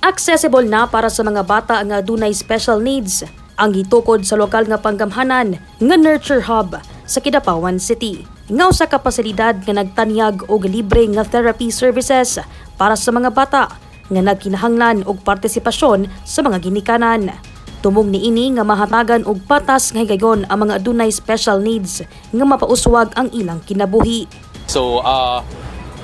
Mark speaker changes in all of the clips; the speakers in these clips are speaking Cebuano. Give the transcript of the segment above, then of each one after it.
Speaker 1: Accessible na para sa mga bata nga adunay special needs ang gitukod sa lokal nga panggamhanan nga Nurture Hub sa Kidapawan City. Nga usa ka pasilidad nga nagtanyag og libre nga therapy services para sa mga bata nga nagkinahanglan og partisipasyon sa mga ginikanan. Tumong niini nga mahatagan og patas nga higayon ang mga adunay special needs nga mapauswag ang ilang kinabuhi.
Speaker 2: So,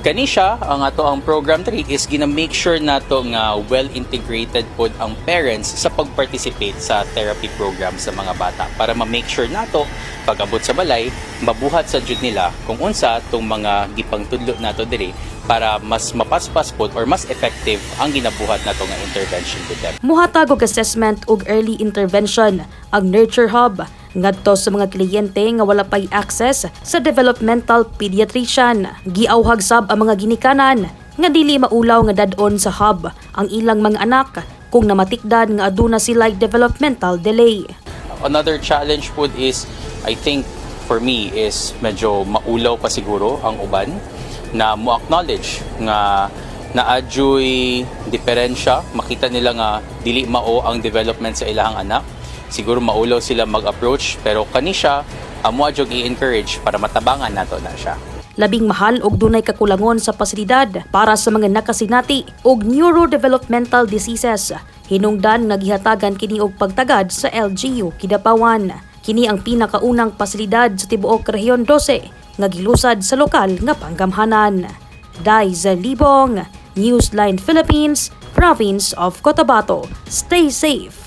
Speaker 2: kani siya, ang ato ang program 3 is gina make sure nato nga well integrated pod ang parents sa pag-participate sa therapy program sa mga bata para ma-make sure nato pag-abot sa balay, mabuhat sa jud nila kung unsa tong mga gipangtudlo nato diri para mas mapaspas pod or mas effective ang ginabuhat nato nga intervention with them.
Speaker 1: Muhatag og assessment ug early intervention ang Nurture Hub ngadto sa mga kliyente nga wala pay access sa developmental pediatrician. Giawhag sab ang mga ginikanan nga dili maulaw nga dad-on sa hub ang ilang mga anak kung namatikdan nga aduna sila developmental delay.
Speaker 2: Another challenge pod is, I think for me, is medyo maulaw pa siguro ang uban na mo acknowledge nga naadyoy diferensya, makita nila nga dili mao ang development sa ilahang anak. Siguro maulaw sila mag-approach, pero kani siya amo jud i-encourage para matabangan nato na siya.
Speaker 1: Labing mahal og dunay kakulangon sa pasilidad para sa mga nakasinati og neurodevelopmental diseases. Hinungdan nga gihatagan kini og pagtagad sa LGU Kidapawan. Kini ang pinakaunang pasilidad sa tibuok Rehiyon 12 nga gilusad sa lokal nga panggamhanan. Daiza Libong, Newsline Philippines, Province of Cotabato. Stay safe.